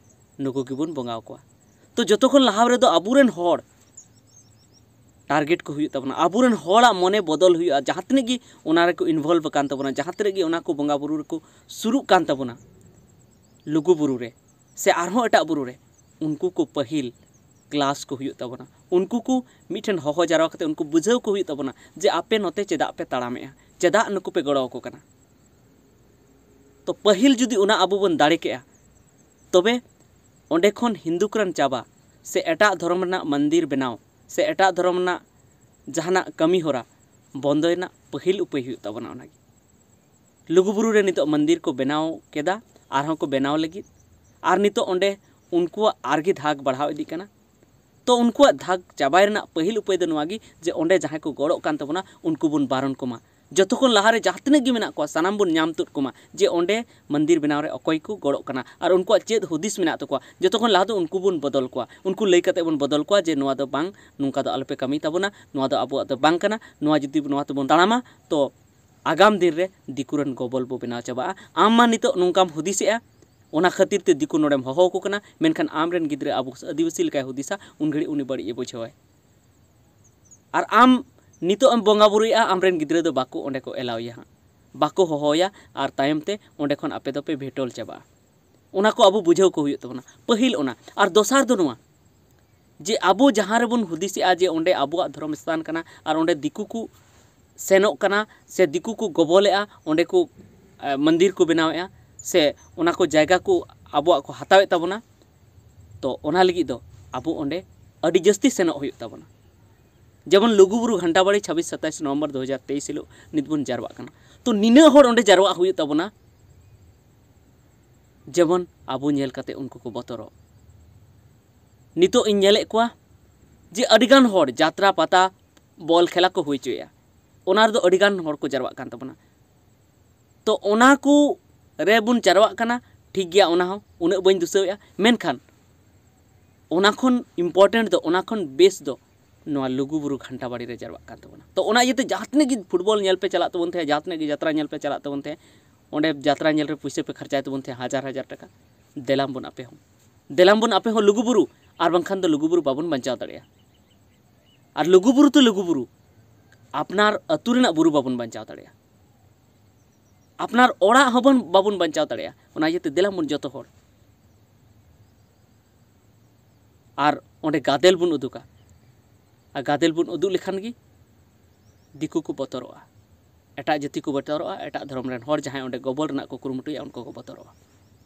ᱱᱩᱠᱩ ᱜᱮᱵᱚᱱ ᱵᱚᱸᱜᱟ ᱟᱠᱚᱣᱟ᱾ ᱛᱚ ᱡᱚᱛᱚ ᱠᱷᱚᱱ ᱞᱟᱦᱟ ᱨᱮᱫᱚ ᱟᱵᱚᱨᱮᱱ ᱦᱚᱲ ᱴᱟᱨᱜᱮᱴ ᱠᱚ ᱦᱩᱭᱩᱜ ᱛᱟᱵᱚᱱᱟ, ᱟᱵᱚᱨᱮᱱ ᱦᱚᱲᱟᱜ ᱢᱚᱱᱮ ᱵᱚᱫᱚᱞ ᱦᱩᱭᱩᱜᱼᱟ, ᱡᱟᱦᱟᱸ ᱛᱤᱱᱟᱹᱜ ᱜᱮ ᱚᱱᱟ ᱨᱮᱠᱚ ᱤᱱᱵᱷᱚᱞᱵᱷ ᱟᱠᱟᱱ ᱛᱟᱵᱚᱱᱟ, ᱡᱟᱦᱟᱸ ᱛᱤᱱᱟᱹᱜ ᱜᱮ ᱚᱱᱟ ᱠᱚ ᱵᱚᱸᱜᱟ ᱵᱩᱨᱩ ᱨᱮᱠᱚ ᱥᱩᱨᱩᱜ ᱠᱟᱱ ᱛᱟᱵᱚᱱᱟ, ᱞᱩᱜᱩ ᱵᱩᱨᱩ ᱨᱮ ᱥᱮ ᱟᱨᱦᱚᱸ ᱮᱴᱟᱜ ᱵᱩᱨᱩ ᱨᱮ, ᱩᱱᱠᱩ ᱠᱚ ᱯᱟᱹᱦᱤᱞ ᱠᱞᱟᱥ ᱠᱚ ᱦᱩᱭᱩᱜ ᱛᱟᱵᱚᱱᱟ᱾ ᱩᱱᱠᱩ ᱠᱚ ᱢᱤᱫᱴᱷᱮᱱ ᱦᱚᱦᱚ ᱡᱟᱨᱣᱟ ᱠᱟᱛᱮ ᱩᱱᱠᱩ ᱵᱩᱡᱷᱟᱹᱣ ᱠᱚ ᱦᱩᱭᱩᱜ ᱛᱟᱵᱚᱱᱟ ᱡᱮ ᱟᱯᱮ ᱱᱚᱛᱮ ᱪᱮᱫᱟᱜ ᱯᱮ ᱛᱟᱲᱟᱢᱮᱜᱼᱟ, ᱪᱮᱫᱟᱜ ᱱᱩᱠᱩ ᱯᱮ ᱜᱚᱲᱚ ᱟᱠᱚ ᱠᱟᱱᱟ᱾ ᱛᱚ ᱯᱟᱹᱦᱤᱞ ᱡᱩᱫᱤ ᱚᱱᱟ ᱟᱵᱚ ᱵᱚᱱ ᱫᱟᱲᱮ ᱠᱮᱜᱼᱟ, ᱛᱚᱵᱮ ᱚᱸᱰᱮ ᱠᱷᱚᱱ ᱦᱤᱱᱫᱩ ᱠᱚᱨᱮᱱ ᱪᱟᱵᱟ ᱥᱮ ᱮᱴᱟᱜ ᱫᱷᱚᱨᱚᱢ ᱨᱮᱱᱟᱜ ᱢᱚᱱᱫᱤᱨ ᱵᱮᱱᱟᱣ ᱥᱮ ᱮᱴᱟᱜ ᱫᱷᱚᱨᱚᱢ ᱨᱮᱱᱟᱜ ᱡᱟᱦᱟᱱᱟᱜ ᱠᱟᱹᱢᱤ ᱦᱚᱨᱟ ᱵᱚᱱᱫᱚᱭ ᱨᱮᱱᱟᱜ ᱯᱟᱹᱦᱤᱞ ᱩᱯᱟᱹᱭ ᱦᱩᱭᱩᱜ ᱛᱟᱵᱚᱱᱟ ᱚᱱᱟᱜᱮ᱾ ᱞᱩᱜᱩᱵᱩᱨᱩ ᱨᱮ ᱱᱤᱛᱚᱜ ᱢᱚᱱᱫᱤᱨ ᱠᱚ ᱵᱮᱱᱟᱣ ᱠᱮᱫᱟ, ᱟᱨᱦᱚᱸ ᱠᱚ ᱵᱮᱱᱟᱣ ᱞᱟᱹᱜᱤᱫ, ᱟᱨ ᱱᱤᱛᱚᱜ ᱚᱸᱰᱮ ᱩᱱᱠᱩᱣᱟᱜ ᱟᱨᱜᱮ ᱫᱷᱟᱠ ᱵᱟᱲᱦᱟᱣ ᱤᱫᱤᱜ ᱠᱟᱱᱟ᱾ ᱛᱚ ᱩᱱᱠᱩᱣᱟᱜ ᱫᱷᱟᱠ ᱪᱟᱵᱟᱭ ᱨᱮᱱᱟᱜ ᱯᱟᱹᱦᱤᱞ ᱩᱯᱟᱹᱭ ᱫᱚ ᱱᱚᱣᱟ ᱜᱮ ᱡᱮ ᱚᱸᱰᱮ ᱡᱟᱦᱟᱸᱭ ᱠᱚ ᱜᱚᱲᱚᱜ ᱠᱟᱱ ᱛᱟᱵᱚᱱᱟ ᱩᱱᱠᱩ ᱵᱚᱱ ᱵᱟᱨᱚᱱ ᱠᱚᱢᱟ᱾ ᱡᱚᱛᱚ ᱠᱷᱚᱱ ᱞᱟᱦᱟᱨᱮ ᱡᱟᱦᱟᱸ ᱛᱤᱱᱟᱹᱜ ᱜᱮ ᱢᱮᱱᱟᱜ ᱠᱚᱣᱟ ᱥᱟᱱᱟᱢ ᱵᱚᱱ ᱧᱟᱢ ᱛᱩᱫ ᱠᱚᱢᱟ ᱡᱮ ᱚᱸᱰᱮ ᱢᱚᱱᱫᱤᱨ ᱵᱮᱱᱟᱣ ᱨᱮ ᱚᱠᱚᱭ ᱠᱚ ᱜᱚᱲᱚᱜ ᱠᱟᱱᱟ ᱟᱨ ᱩᱱᱠᱩᱣᱟᱜ ᱪᱮᱫ ᱦᱩᱫᱤᱥ ᱢᱮᱱᱟᱜ ᱛᱟᱠᱚᱣᱟ᱾ ᱡᱚᱛᱚ ᱠᱷᱚᱱ ᱞᱟᱦᱟ ᱫᱚ ᱩᱱᱠᱩ ᱵᱚᱱ ᱵᱚᱫᱚᱞ ᱠᱚᱣᱟ, ᱩᱱᱠᱩ ᱞᱟᱹᱭ ᱠᱟᱛᱮ ᱵᱚᱱ ᱵᱚᱫᱚᱞ ᱠᱚᱣᱟ ᱡᱮ ᱱᱚᱣᱟ ᱫᱚ ᱵᱟᱝ, ᱱᱚᱝᱠᱟ ᱫᱚ ᱟᱞᱚᱯᱮ ᱠᱟᱹᱢᱤ ᱛᱟᱵᱚᱱᱟ, ᱱᱚᱣᱟ ᱫᱚ ᱟᱵᱚᱣᱟᱜ ᱫᱚ ᱵᱟᱝ ᱠᱟᱱᱟ, ᱱᱚᱣᱟ ᱡᱩᱫᱤ ᱱᱚᱣᱟ ᱛᱮᱵᱚᱱ ᱛᱟᱲᱟᱢᱟ ᱛᱚ ᱟᱜᱟᱢ ᱫᱤᱱ ᱨᱮ ᱫᱤᱠᱩ ᱨᱮᱱ ᱜᱚᱵᱚᱞ ᱵᱚ ᱵᱮᱱᱟᱣ ᱪᱟᱵᱟᱜᱼᱟ᱾ ᱟᱢ ᱢᱟ ᱱᱤᱛᱚᱜ ᱱᱚᱝᱠᱟᱢ ᱦᱩᱫᱤᱥᱮᱜᱼᱟ, ᱚᱱᱟ ᱠᱷᱟᱹᱛᱤᱨ ᱛᱮ ᱫᱤᱠᱩ ᱱᱚᱰᱮᱢ ᱦᱚᱦᱚ ᱟᱠᱚ ᱠᱟᱱᱟ, ᱢᱮᱱᱠᱷᱟᱱ ᱟᱢᱨᱮᱱ ᱜᱤᱫᱽᱨᱟᱹ ᱟᱵᱚ ᱟᱹᱫᱤᱵᱟᱹᱥᱤ ᱞᱮᱠᱟᱭ ᱦᱩᱫᱤᱥᱟ, ᱩᱱ ᱜᱷᱟᱹᱲᱤᱡ ᱩᱱᱤ ᱵᱟᱹᱲᱤᱡ ᱮ ᱵᱩᱡᱷᱟᱹᱣᱟᱭ᱾ ᱟᱨ ᱟᱢ ᱱᱤᱛᱚᱜ ᱮᱢ ᱵᱚᱸᱜᱟ ᱵᱩᱨᱩᱭᱮᱜᱼᱟ, ᱟᱢᱨᱮᱱ ᱜᱤᱫᱽᱨᱟᱹ ᱫᱚ ᱵᱟᱠᱚ ᱚᱸᱰᱮ ᱠᱚ ᱮᱞᱟᱣ ᱮᱭᱟ ᱦᱟᱸᱜ, ᱵᱟᱠᱚ ᱦᱚᱦᱚᱭᱟ, ᱟᱨ ᱛᱟᱭᱚᱢ ᱛᱮ ᱚᱸᱰᱮ ᱠᱷᱚᱱ ᱟᱯᱮ ᱫᱚᱯᱮ ᱵᱷᱮᱴᱚᱞ ᱪᱟᱵᱟᱜᱼᱟ᱾ ᱚᱱᱟ ᱠᱚ ᱟᱵᱚ ᱵᱩᱡᱷᱟᱹᱣ ᱠᱚ ᱦᱩᱭᱩᱜ ᱛᱟᱵᱚᱱᱟ, ᱯᱟᱹᱦᱤᱞ ᱚᱱᱟ᱾ ᱟᱨ ᱫᱚᱥᱟᱨ ᱫᱚ ᱱᱚᱣᱟ, ᱡᱮ ᱟᱵᱚ ᱡᱟᱦᱟᱸ ᱨᱮᱵᱚᱱ ᱦᱩᱫᱤᱥᱮᱜᱼᱟ ᱡᱮ ᱚᱸᱰᱮ ᱟᱵᱚᱣᱟᱜ ᱫᱷᱚᱨᱚᱢ ᱥᱛᱷᱟᱱ ᱠᱟᱱᱟ ᱟᱨ ᱚᱸᱰᱮ ᱫᱤᱠᱩ ᱠᱚ ᱥᱮᱱᱚᱜ ᱠᱟᱱᱟ ᱥᱮ ᱫᱤᱠᱩ ᱠᱚ ᱜᱚᱵᱚᱞᱮᱜᱼᱟ, ᱚᱸᱰᱮ ᱠᱚ ᱢᱚᱱᱫᱤᱨ ᱠᱚ ᱵᱮᱱᱟᱣᱮᱜᱼᱟ ᱥᱮ ᱚᱱᱟ ᱠᱚ ᱡᱟᱭᱜᱟ ᱠᱚ ᱟᱵᱚᱣᱟᱜ ᱠᱚ ᱦᱟᱛᱟᱣᱮᱫ ᱛᱟᱵᱚᱱᱟ, ᱛᱚ ᱚᱱᱟ ᱞᱟᱹᱜᱤᱫ ᱫᱚ ᱟᱵᱚ ᱚᱸᱰᱮ ᱟᱹᱰᱤ ᱡᱟᱹᱥᱛᱤ ᱥᱮᱱᱚᱜ ᱦᱩᱭᱩᱜ ᱛᱟᱵᱚᱱᱟ᱾ ᱡᱮᱢᱚᱱ ᱞᱩᱜᱩᱵᱩᱨᱩ ᱜᱷᱟᱱᱴᱟᱵᱟᱲᱤ ᱪᱷᱟᱵᱵᱤᱥ ᱥᱟᱛᱟᱭᱤᱥ ᱱᱚᱵᱷᱮᱢᱵᱚᱨ ᱫᱩ ᱦᱟᱡᱟᱨ ᱛᱮᱭᱤᱥ ᱦᱤᱞᱳᱜ ᱱᱤᱛ ᱵᱚᱱ ᱡᱟᱨᱣᱟᱜ ᱠᱟᱱᱟ, ᱛᱚ ᱱᱤᱱᱟᱹᱜ ᱦᱚᱲ ᱚᱸᱰᱮ ᱡᱟᱨᱣᱟᱜ ᱦᱩᱭᱩᱜ ᱛᱟᱵᱚᱱᱟ, ᱡᱮᱢᱚᱱ ᱟᱵᱚ ᱧᱮᱞ ᱠᱟᱛᱮ ᱩᱱᱠᱩ ᱠᱚ ᱵᱚᱛᱚᱨᱚᱜ᱾ ᱱᱤᱛᱚᱜ ᱤᱧ ᱧᱮᱞᱮᱫ ᱠᱚᱣᱟ ᱡᱮ ᱟᱹᱰᱤᱜᱟᱱ ᱦᱚᱲ ᱡᱟᱛᱨᱟ ᱯᱟᱛᱟ ᱵᱚᱞ ᱠᱷᱮᱞᱟ ᱠᱚ ᱦᱩᱭ ᱦᱚᱪᱚᱭᱮᱫᱼᱟ, ᱚᱱᱟ ᱨᱮᱫᱚ ᱟᱹᱰᱤᱜᱟᱱ ᱦᱚᱲ ᱠᱚ ᱡᱟᱨᱣᱟᱜ ᱠᱟᱱ ᱛᱟᱵᱚᱱᱟ᱾ ᱛᱚ ᱚᱱᱟ ᱠᱚ ᱨᱮᱵᱚᱱ ᱡᱟᱨᱣᱟᱜ ᱠᱟᱱᱟ, ᱴᱷᱤᱠ ᱜᱮᱭᱟ, ᱚᱱᱟ ᱦᱚᱸ ᱩᱱᱟᱹᱜ ᱵᱟᱹᱧ ᱫᱩᱥᱟᱹᱣᱮᱫᱼᱟ, ᱢᱮᱱᱠᱷᱟᱱ ᱚᱱᱟ ᱠᱷᱚᱱ important ᱫᱚ, ᱚᱱᱟ ᱠᱷᱚᱱ ᱵᱮᱥ ᱫᱚ ᱱᱚᱣᱟ ᱞᱩᱜᱩᱵᱩᱨᱩ ᱜᱷᱟᱱᱴᱟ ᱵᱟᱲᱤ ᱨᱮ ᱡᱟᱨᱣᱟᱜ ᱠᱟᱱ ᱛᱟᱵᱚᱱᱟ᱾ ᱛᱚ ᱚᱱᱟ ᱤᱭᱟᱹᱛᱮ ᱡᱟᱦᱟᱸ ᱛᱤᱱᱟᱹᱜ ᱜᱮ ᱯᱷᱩᱴᱵᱚᱞ ᱧᱮᱞ ᱯᱮ ᱪᱟᱞᱟᱜ ᱛᱟᱵᱚᱱ ᱛᱟᱦᱮᱸᱫ, ᱡᱟᱦᱟᱸ ᱛᱤᱱᱟᱹᱜ ᱜᱮ ᱡᱟᱛᱨᱟ ᱧᱮᱞ ᱯᱮ ᱪᱟᱞᱟᱜ ᱛᱟᱵᱚᱱ ᱛᱟᱦᱮᱸᱫ, ᱚᱸᱰᱮ ᱡᱟᱛᱨᱟ ᱧᱮᱞ ᱨᱮ ᱯᱩᱭᱥᱟᱹ ᱯᱮ ᱠᱷᱚᱨᱪᱟᱭ ᱛᱟᱵᱚᱱ ᱛᱟᱦᱮᱸᱫ ᱦᱟᱡᱟᱨ ᱦᱟᱡᱟᱨ ᱴᱟᱠᱟ᱾ ᱫᱮᱞᱟᱢ ᱵᱚᱱ ᱟᱯᱮ ᱦᱚᱸ, ᱫᱮᱞᱟᱢ ᱵᱚᱱ ᱟᱯᱮ ᱦᱚᱸ ᱞᱩᱜᱩᱵᱩᱨᱩ, ᱟᱨ ᱵᱟᱝᱠᱷᱟᱱ ᱫᱚ ᱞᱩᱜᱩᱵᱩᱨᱩ ᱵᱟᱵᱚᱱ ᱵᱟᱧᱪᱟᱣ ᱫᱟᱲᱮᱭᱟᱜᱼᱟ᱾ ᱟᱨ ᱞᱩᱜᱩᱵᱩᱨᱩ ᱛᱚ ᱞᱩᱜᱩᱵᱩᱨᱩ, ᱟᱯᱱᱟᱨ ᱟᱹᱛᱩ ᱨᱮᱱᱟᱜ ᱵᱩᱨᱩ ᱵᱟᱵᱚᱱ ᱵᱟᱧᱪᱟᱣ ᱫᱟᱲᱮᱭᱟᱜᱼᱟ, ᱟᱯᱱᱟᱨ ᱚᱲᱟᱜ ᱦᱚᱸᱵᱚᱱ ᱵᱟᱵᱚᱱ ᱵᱟᱧᱪᱟᱣ ᱫᱟᱲᱮᱭᱟᱜᱼᱟ᱾ ᱚᱱᱟ ᱤᱭᱟᱹᱛᱮ ᱫᱮᱞᱟᱢ ᱵᱚᱱ ᱡᱚᱛᱚ ᱦᱚᱲ ᱟᱨ ᱚᱸᱰᱮ ᱜᱟᱫᱮᱞ ᱵᱚᱱ ᱩᱫᱩᱜᱟ᱾ ᱟᱨ ᱜᱟᱫᱮᱞ ᱵᱚᱱ ᱩᱫᱩᱜ ᱞᱮᱠᱷᱟᱱ ᱜᱮ ᱫᱤᱠᱩ ᱠᱚ ᱵᱚᱛᱚᱨᱚᱜᱼᱟ, ᱮᱴᱟᱜ ᱡᱟᱹᱛᱤ ᱠᱚ ᱵᱚᱛᱚᱨᱚᱜᱼᱟ, ᱮᱴᱟᱜ ᱫᱷᱚᱨᱚᱢ ᱨᱮᱱ ᱦᱚᱲ ᱡᱟᱦᱟᱸᱭ ᱚᱸᱰᱮ ᱜᱚᱵᱚᱞ ᱨᱮᱱᱟᱜ ᱠᱚ ᱠᱩᱨᱩᱢᱩᱴᱩᱭᱟ, ᱩᱱᱠᱩ ᱠᱚ ᱵᱚᱛᱚᱨᱚᱜᱼᱟ᱾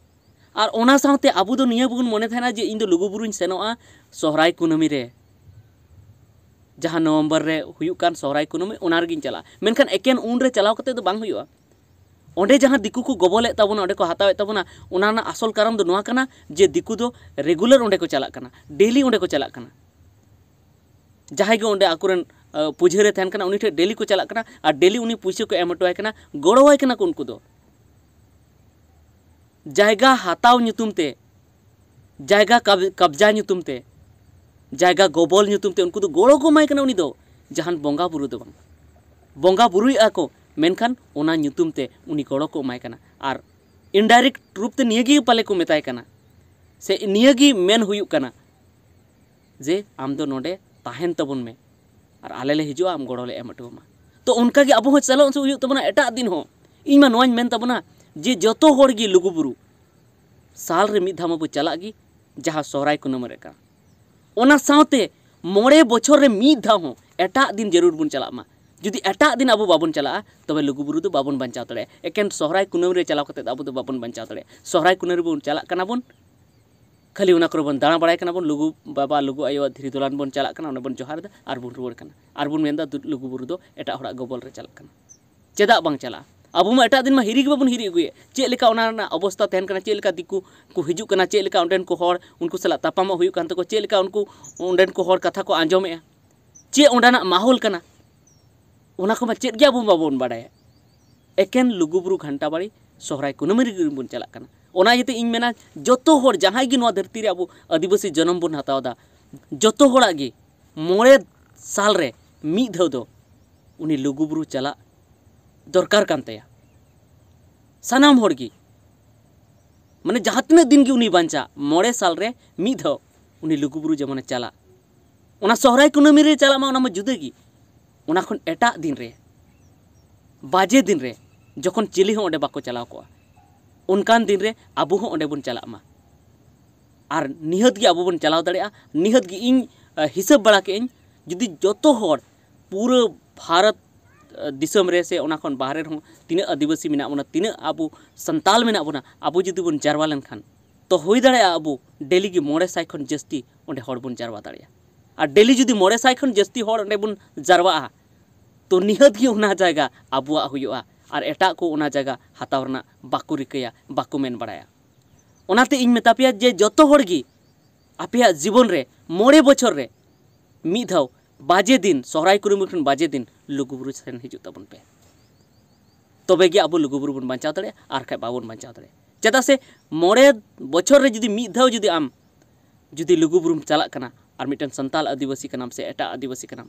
ᱟᱨ ᱚᱱᱟ ᱥᱟᱶᱛᱮ ᱟᱵᱚ ᱫᱚ ᱱᱤᱭᱟᱹ ᱵᱚᱱ ᱢᱚᱱᱮ ᱛᱟᱦᱮᱱᱟ ᱡᱮ ᱤᱧ ᱫᱚ ᱞᱩᱜᱩᱵᱩᱨᱩᱧ ᱥᱮᱱᱚᱜᱼᱟ ᱥᱚᱦᱨᱟᱭ ᱠᱩᱱᱟᱹᱢᱤ ᱨᱮ, ᱡᱟᱦᱟᱸ ᱱᱚᱵᱷᱮᱢᱵᱚᱨ ᱨᱮ ᱦᱩᱭᱩᱜ ᱠᱟᱱ ᱥᱚᱦᱨᱟᱭ ᱠᱩᱱᱟᱹᱢᱤ, ᱚᱱᱟ ᱨᱮᱜᱤᱧ ᱪᱟᱞᱟᱜᱼᱟ᱾ ᱢᱮᱱᱠᱷᱟᱱ ᱮᱠᱮᱱ ᱩᱱ ᱨᱮ ᱪᱟᱞᱟᱣ ᱠᱟᱛᱮ ᱫᱚ ᱵᱟᱝ ᱦᱩᱭᱩᱜᱼᱟ᱾ ᱚᱸᱰᱮ ᱡᱟᱦᱟᱸ ᱫᱤᱠᱩ ᱠᱚ ᱜᱚᱵᱚᱞᱮᱫ ᱛᱟᱵᱚᱱᱟ, ᱚᱸᱰᱮ ᱠᱚ ᱦᱟᱛᱟᱣᱮᱫ ᱛᱟᱵᱚᱱᱟ, ᱚᱱᱟ ᱨᱮᱱᱟᱜ ᱟᱥᱚᱞ ᱠᱟᱨᱚᱱ ᱫᱚ ᱱᱚᱣᱟ ᱠᱟᱱᱟ ᱡᱮ ᱫᱤᱠᱩ ᱫᱚ regular ᱚᱸᱰᱮ ᱠᱚ ᱪᱟᱞᱟᱜ ᱠᱟᱱᱟ, daily ᱚᱸᱰᱮ ᱠᱚ ᱪᱟᱞᱟᱜ ᱠᱟᱱᱟ᱾ ᱡᱟᱦᱟᱸᱭ ᱜᱮ ᱚᱸᱰᱮ ᱟᱠᱚᱨᱮᱱ, ᱟᱹ, ᱯᱩᱡᱟᱹ ᱨᱮ ᱛᱟᱦᱮᱱ ᱠᱟᱱᱟ, ᱩᱱᱤ ᱴᱷᱮᱱ daily ᱠᱚ ᱪᱟᱞᱟᱜ ᱠᱟᱱᱟ ᱟᱨ daily ᱩᱱᱤ ᱯᱩᱭᱥᱟᱹ ᱠᱚ ᱮᱢ ᱦᱚᱴᱚ ᱟᱭ ᱠᱟᱱᱟ, ᱜᱚᱲᱚᱣᱟᱭ ᱠᱟᱱᱟ ᱠᱚ ᱩᱱᱠᱩ ᱫᱚ᱾ ᱡᱟᱭᱜᱟ ᱦᱟᱛᱟᱣ ᱧᱩᱛᱩᱢ ᱛᱮ, ᱡᱟᱭᱜᱟ ᱠᱟᱵ-, ᱠᱟᱵᱽᱡᱟ ᱧᱩᱛᱩᱢ ᱛᱮ, ᱡᱟᱭᱜᱟ ᱜᱚᱵᱚᱞ ᱧᱩᱛᱩᱢ ᱛᱮ ᱩᱱᱠᱩ ᱫᱚ ᱜᱚᱲᱚ ᱠᱚ ᱮᱢᱟᱭ ᱠᱟᱱᱟ᱾ ᱩᱱᱤ ᱫᱚ ᱡᱟᱦᱟᱱ ᱵᱚᱸᱜᱟ ᱵᱩᱨᱩ ᱫᱚ ᱵᱟᱝ, ᱵᱚᱸᱜᱟ ᱵᱩᱨᱩᱭᱮᱫᱼᱟ ᱠᱚ, ᱢᱮᱱᱠᱷᱟᱱ ᱚᱱᱟ ᱧᱩᱛᱩᱢ ᱛᱮ ᱩᱱᱤ ᱜᱚᱲᱚ ᱠᱚ ᱮᱢᱟᱭ ᱠᱟᱱᱟ᱾ ᱟᱨ indirect ᱨᱩᱯ ᱛᱮ ᱱᱤᱭᱟᱹ ᱜᱮ ᱯᱟᱞᱮ ᱠᱚ ᱢᱮᱛᱟᱭ ᱠᱟᱱᱟ, ᱥᱮ ᱱᱤᱭᱟᱹ ᱜᱮ ᱢᱮᱱ ᱦᱩᱭᱩᱜ ᱠᱟᱱᱟ ᱡᱮ ᱟᱢ ᱫᱚ ᱱᱚᱰᱮ ᱛᱟᱦᱮᱱ ᱛᱟᱵᱚᱱ ᱢᱮ ᱟᱨ ᱟᱞᱮ ᱞᱮ ᱦᱤᱡᱩᱜᱼᱟ, ᱟᱢ ᱜᱚᱲᱚ ᱞᱮ ᱮᱢ ᱦᱚᱴᱚ ᱟᱢᱟ᱾ ᱛᱚ ᱚᱱᱠᱟ ᱜᱮ ᱟᱵᱚ ᱦᱚᱸ ᱪᱟᱞᱟᱜ ᱦᱩᱭᱩᱜ ᱛᱟᱵᱚᱱᱟ ᱮᱴᱟᱜ ᱫᱤᱱ ᱦᱚᱸ᱾ ᱤᱧ ᱢᱟ ᱱᱚᱣᱟᱧ ᱢᱮᱱ ᱛᱟᱵᱚᱱᱟ ᱡᱮ ᱡᱚᱛᱚ ᱦᱚᱲ ᱜᱮ ᱞᱩᱜᱩᱵᱩᱨᱩ ᱥᱟᱞ ᱨᱮ ᱢᱤᱫ ᱫᱷᱟᱣ ᱢᱟᱵᱚ ᱪᱟᱞᱟᱜ ᱜᱮ, ᱡᱟᱦᱟᱸ ᱥᱚᱦᱨᱟᱭ ᱠᱩᱱᱟᱹᱢᱤ ᱨᱮ ᱠᱟᱱᱟ᱾ ᱚᱱᱟ ᱥᱟᱶᱛᱮ ᱢᱚᱬᱮ ᱵᱚᱪᱷᱚᱨ ᱨᱮ ᱢᱤᱫ ᱫᱷᱟᱣ ᱦᱚᱸ ᱮᱴᱟᱜ ᱫᱤᱱ ᱡᱟᱹᱨᱩᱲ ᱵᱚᱱ ᱪᱟᱞᱟᱜ ᱢᱟ, ᱡᱩᱫᱤ ᱮᱴᱟᱜ ᱫᱤᱱ ᱟᱵᱚ ᱵᱟᱵᱚᱱ ᱪᱟᱞᱟᱜᱼᱟ, ᱛᱚᱵᱮ ᱞᱩᱜᱩᱵᱩᱨᱩ ᱫᱚ ᱵᱟᱵᱚᱱ ᱵᱟᱧᱪᱟᱣ ᱫᱟᱲᱮᱭᱟᱜᱼᱟ᱾ ᱮᱠᱮᱱ ᱥᱚᱦᱨᱟᱭ ᱠᱩᱱᱟᱹᱢᱤ ᱨᱮ ᱪᱟᱞᱟᱣ ᱠᱟᱛᱮ ᱫᱚ ᱟᱵᱚ ᱫᱚ ᱵᱟᱵᱚᱱ ᱵᱟᱧᱪᱟᱣ ᱫᱟᱲᱮᱭᱟᱜᱼᱟ᱾ ᱥᱚᱦᱨᱟᱭ ᱠᱩᱱᱟᱹᱢᱤ ᱨᱮᱵᱚᱱ ᱪᱟᱞᱟᱜ ᱠᱟᱱᱟ ᱵᱚᱱ, ᱠᱷᱟᱹᱞᱤ ᱚᱱᱟ ᱠᱚᱨᱮ ᱵᱚᱱ ᱫᱟᱬᱟ ᱵᱟᱲᱟᱭ ᱠᱟᱱᱟ ᱵᱚᱱ, ᱞᱩᱜᱩ ᱵᱟᱵᱟ, ᱞᱩᱜᱩ ᱟᱭᱳᱣᱟᱜ ᱫᱷᱤᱨᱤ ᱫᱚᱞᱟᱱ ᱵᱚᱱ ᱪᱟᱞᱟᱜ ᱠᱟᱱᱟ, ᱚᱸᱰᱮ ᱵᱚᱱ ᱡᱚᱦᱟᱨ ᱮᱫᱟ ᱟᱨ ᱵᱚᱱ ᱨᱩᱣᱟᱹᱲ ᱠᱟᱱᱟ᱾ ᱟᱨ ᱵᱚᱱ ᱢᱮᱱᱫᱟ, "ᱫᱩ-, ᱞᱩᱜᱩᱵᱩᱨᱩ ᱫᱚ ᱮᱴᱟᱜ ᱦᱚᱲᱟᱜ ᱜᱚᱵᱚᱞ ᱨᱮ ᱪᱟᱞᱟᱜ ᱠᱟᱱᱟ᱾" ᱪᱮᱫᱟᱜ ᱵᱟᱝ ᱪᱟᱞᱟᱜᱼᱟ? ᱟᱵᱚ ᱢᱟ ᱮᱴᱟᱜ ᱫᱤᱱ ᱢᱟ ᱦᱤᱨᱤ ᱜᱮ ᱵᱟᱵᱚᱱ ᱦᱤᱨᱤ ᱟᱹᱜᱩᱭᱮᱫ᱾ ᱪᱮᱫ ᱞᱮᱠᱟ ᱚᱱᱟ ᱨᱮᱱᱟᱜ ᱚᱵᱚᱥᱛᱟ ᱛᱟᱦᱮᱱ ᱠᱟᱱᱟ, ᱪᱮᱫ ᱞᱮᱠᱟ ᱫᱤᱠᱩ ᱠᱚ ᱦᱤᱡᱩᱜ ᱠᱟᱱᱟ, ᱪᱮᱫ ᱞᱮᱠᱟ ᱚᱸᱰᱮᱱ ᱠᱚ ᱦᱚᱲ ᱩᱱᱠᱩ ᱥᱟᱞᱟᱜ ᱛᱟᱯᱟᱢᱚᱜ ᱦᱩᱭᱩᱜ ᱠᱟᱱ ᱛᱟᱠᱚᱣᱟ, ᱪᱮᱫ ᱞᱮᱠᱟ ᱩᱱᱠᱩ ᱚᱸᱰᱮᱱ ᱠᱚ ᱦᱚᱲ ᱠᱟᱛᱷᱟ ᱠᱚ ᱟᱸᱡᱚᱢᱮᱫᱼᱟ, ᱪᱮᱫ ᱚᱸᱰᱮᱱᱟᱜ ᱢᱟᱦᱚᱞ ᱠᱟᱱᱟ, ᱚᱱᱟ ᱠᱚᱢᱟ ᱪᱮᱫ ᱜᱮ ᱟᱵᱚ ᱵᱟᱵᱚᱱ ᱵᱟᱰᱟᱭᱟ᱾ ᱮᱠᱮᱱ ᱞᱩᱜᱩᱵᱩᱨᱩ ᱜᱷᱟᱱᱴᱟ ᱵᱟᱲᱤ ᱥᱚᱦᱨᱟᱭ ᱠᱩᱱᱟᱹᱢᱤ ᱨᱮᱜᱮ ᱵᱚᱱ ᱪᱟᱞᱟᱜ ᱠᱟᱱᱟ᱾ ᱚᱱᱟ ᱤᱭᱟᱹᱛᱮ ᱤᱧ ᱢᱮᱱᱟ, ᱡᱚᱛᱚ ᱦᱚᱲ ᱡᱟᱦᱟᱸᱭ ᱜᱮ ᱱᱚᱣᱟ ᱫᱷᱟᱹᱨᱛᱤ ᱨᱮ ᱟᱵᱚ ᱟᱹᱫᱤᱵᱟᱹᱥᱤ ᱡᱚᱱᱚᱢ ᱵᱚᱱ ᱦᱟᱛᱟᱣ ᱮᱫᱟ, ᱡᱚᱛᱚ ᱦᱚᱲᱟᱜ ᱜᱮ ᱢᱚᱬᱮ ᱥᱟᱞ ᱨᱮ ᱢᱤᱫ ᱫᱷᱟᱣ ᱫᱚ ᱩᱱᱤ ᱞᱩᱜᱩᱵᱩᱨᱩ ᱪᱟᱞᱟᱜ ᱫᱚᱨᱠᱟᱨ ᱠᱟᱱ ᱛᱟᱭᱟ᱾ ᱥᱟᱱᱟᱢ ᱦᱚᱲ ᱜᱮ, ᱢᱟᱱᱮ ᱡᱟᱦᱟᱸ ᱛᱤᱱᱟᱹᱜ ᱫᱤᱱ ᱜᱮ ᱩᱱᱤ ᱵᱟᱧᱪᱟᱜ, ᱢᱚᱬᱮ ᱥᱟᱞ ᱨᱮ ᱢᱤᱫ ᱫᱷᱟᱣ ᱩᱱᱤ ᱞᱩᱜᱩᱵᱩᱨᱩ ᱡᱮᱢᱚᱱᱮ ᱪᱟᱞᱟᱜ᱾ ᱚᱱᱟ ᱥᱚᱦᱨᱟᱭ ᱠᱩᱱᱟᱹᱢᱤ ᱨᱮ ᱪᱟᱞᱟᱜ ᱢᱟ, ᱚᱱᱟ ᱢᱟ ᱡᱩᱫᱟᱹ ᱜᱮ᱾ ᱚᱱᱟ ᱠᱷᱚᱱ ᱮᱴᱟᱜ ᱫᱤᱱ ᱨᱮ, ᱵᱟᱡᱮ ᱫᱤᱱ ᱨᱮ, ᱡᱚᱠᱷᱚᱱ ᱪᱤᱞᱤ ᱦᱚᱸ ᱚᱸᱰᱮ ᱵᱟᱠᱚ ᱪᱟᱞᱟᱣ ᱠᱚᱜᱼᱟ, ᱚᱱᱠᱟᱱ ᱫᱤᱱ ᱨᱮ ᱟᱵᱚ ᱦᱚᱸ ᱚᱸᱰᱮ ᱵᱚᱱ ᱪᱟᱞᱟᱜ ᱢᱟ᱾ ᱟᱨ ᱱᱤᱦᱟᱹᱛ ᱜᱮ ᱟᱵᱚ ᱵᱚᱱ ᱪᱟᱞᱟᱣ ᱫᱟᱲᱮᱭᱟᱜᱼᱟ᱾ ᱱᱤᱦᱟᱹᱛ ᱜᱮ ᱤᱧ, ᱟ, ᱦᱤᱥᱟᱹᱵ ᱵᱟᱲᱟ ᱠᱮᱜᱼᱟᱹᱧ, ᱡᱩᱫᱤ ᱡᱚᱛᱚ ᱦᱚᱲ ᱯᱩᱨᱟᱹ ᱵᱷᱟᱨᱚᱛ, ᱟ, ᱫᱤᱥᱚᱢ ᱨᱮ ᱥᱮ ᱚᱱᱟ ᱠᱷᱚᱱ ᱵᱟᱦᱨᱮ ᱨᱮᱦᱚᱸ ᱛᱤᱱᱟᱹᱜ ᱟᱹᱫᱤᱵᱟᱹᱥᱤ ᱢᱮᱱᱟᱜ ᱵᱚᱱᱟ, ᱛᱤᱱᱟᱹᱜ ᱟᱵᱚ ᱥᱟᱱᱛᱟᱞ ᱢᱮᱱᱟᱜ ᱵᱚᱱᱟ, ᱟᱵᱚ ᱡᱩᱫᱤ ᱵᱚᱱ ᱡᱟᱨᱣᱟ ᱞᱮᱱᱠᱷᱟᱱ, ᱛᱚ ᱦᱩᱭ ᱫᱟᱲᱮᱭᱟᱜᱼᱟ ᱟᱵᱚ ᱰᱮᱞᱤ ᱜᱮ ᱢᱚᱬᱮ ᱥᱟᱭ ᱠᱷᱚᱱ ᱡᱟᱹᱥᱛᱤ ᱚᱸᱰᱮ ᱦᱚᱲ ᱵᱚᱱ ᱡᱟᱨᱣᱟ ᱫᱟᱲᱮᱭᱟᱜᱼᱟ᱾ ᱟᱨ ᱰᱮᱞᱤ ᱡᱩᱫᱤ ᱢᱚᱬᱮ ᱥᱟᱭ ᱠᱷᱚᱱ ᱡᱟᱹᱥᱛᱤ ᱦᱚᱲ ᱚᱸᱰᱮ ᱵᱚᱱ ᱡᱟᱨᱣᱟᱜᱼᱟ, ᱛᱚ ᱱᱤᱦᱟᱹᱛ ᱜᱮ ᱚᱱᱟ ᱡᱟᱭᱜᱟ ᱟᱵᱚᱣᱟᱜ ᱦᱩᱭᱩᱜᱼᱟ᱾ ᱟᱨ ᱮᱴᱟᱜ ᱠᱚ ᱚᱱᱟ ᱡᱟᱭᱜᱟ ᱦᱟᱛᱟᱣ ᱨᱮᱱᱟᱜ ᱵᱟᱠᱚ ᱨᱤᱠᱟᱹᱭᱟ, ᱵᱟᱠᱚ ᱢᱮᱱ ᱵᱟᱲᱟᱭᱟ᱾ ᱚᱱᱟᱛᱮ ᱤᱧ ᱢᱮᱛᱟ ᱯᱮᱭᱟ ᱡᱮ ᱡᱚᱛᱚ ᱦᱚᱲ ᱜᱮ ᱟᱯᱮᱭᱟᱜ ᱡᱤᱵᱚᱱ ᱨᱮ ᱢᱚᱬᱮ ᱵᱚᱪᱷᱚᱨ ᱨᱮ ᱢᱤᱫ ᱫᱷᱟᱣ ᱵᱟᱡᱮ ᱫᱤᱱ, ᱥᱚᱦᱨᱟᱭ ᱠᱩᱱᱟᱹᱢᱤ ᱠᱷᱚᱱ ᱵᱟᱡᱮ ᱫᱤᱱ ᱞᱩᱜᱩᱵᱩᱨᱩ ᱥᱮᱱ ᱦᱤᱡᱩᱜ ᱛᱟᱵᱚᱱ ᱯᱮ᱾ ᱛᱚᱵᱮ ᱜᱮ ᱟᱵᱚ ᱞᱩᱜᱩᱵᱩᱨᱩ ᱵᱚᱱ ᱵᱟᱧᱪᱟᱣ ᱫᱟᱲᱮᱭᱟᱜᱼᱟ, ᱟᱨ ᱠᱷᱟᱡ ᱵᱟᱵᱚᱱ ᱵᱟᱧᱪᱟᱣ ᱫᱟᱲᱮᱭᱟᱜᱼᱟ᱾ ᱪᱮᱫᱟᱜ ᱥᱮ ᱢᱚᱬᱮ ᱵᱚᱪᱷᱚᱨ ᱨᱮ ᱡᱩᱫᱤ ᱢᱤᱫ ᱫᱷᱟᱣ ᱡᱩᱫᱤ ᱟᱢ ᱡᱩᱫᱤ ᱞᱩᱜᱩᱵᱩᱨᱩᱢ ᱪᱟᱞᱟᱜ ᱠᱟᱱᱟ ᱟᱨ ᱢᱤᱫᱴᱮᱱ ᱥᱟᱱᱛᱟᱞ ᱟᱹᱫᱤᱵᱟᱹᱥᱤ ᱠᱟᱱᱟᱢ ᱥᱮ ᱮᱴᱟᱜ ᱟᱹᱫᱤᱵᱟᱹᱥᱤ ᱠᱟᱱᱟᱢ,